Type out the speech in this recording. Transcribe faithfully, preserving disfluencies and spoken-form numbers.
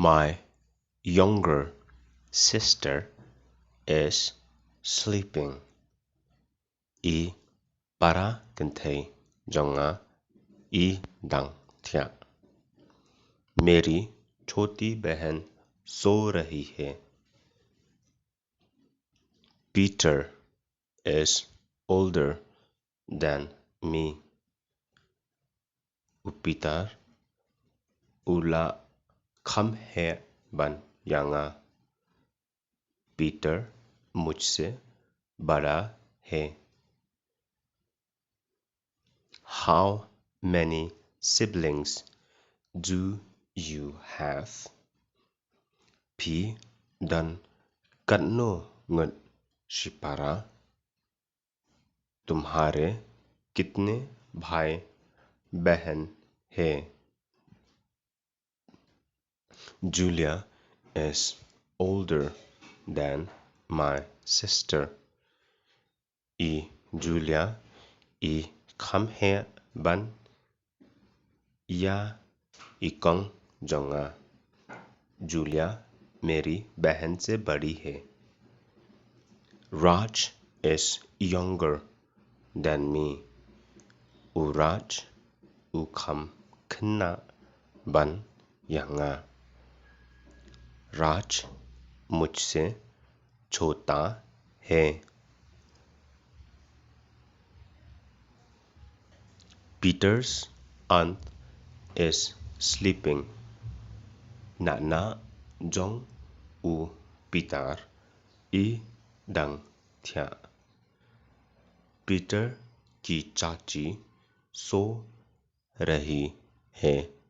My younger sister is sleeping. I para kynthei jong nga i dang thiah. मेरी छोटी बहन सो रही है. Peter is older than me. U Pitar u la kham heh ban ïa nga. Peter mujhse bada hai. How many siblings do you have? Phi don katno ngut shipara? तुम्हारे कितने भाई बहन हैं? Julia is older than my sister. I Julia i kham heh ban ïa i kong jong nga. Julia मेरी बहन से बड़ी है. Raj is younger than me. U Raj u kham khynnah ban ïa nga. राज मुझसे छोटा है. Peter's aunt is sleeping. Nana jong u Pitar i dang thiah. Peter की चाची सो रही है.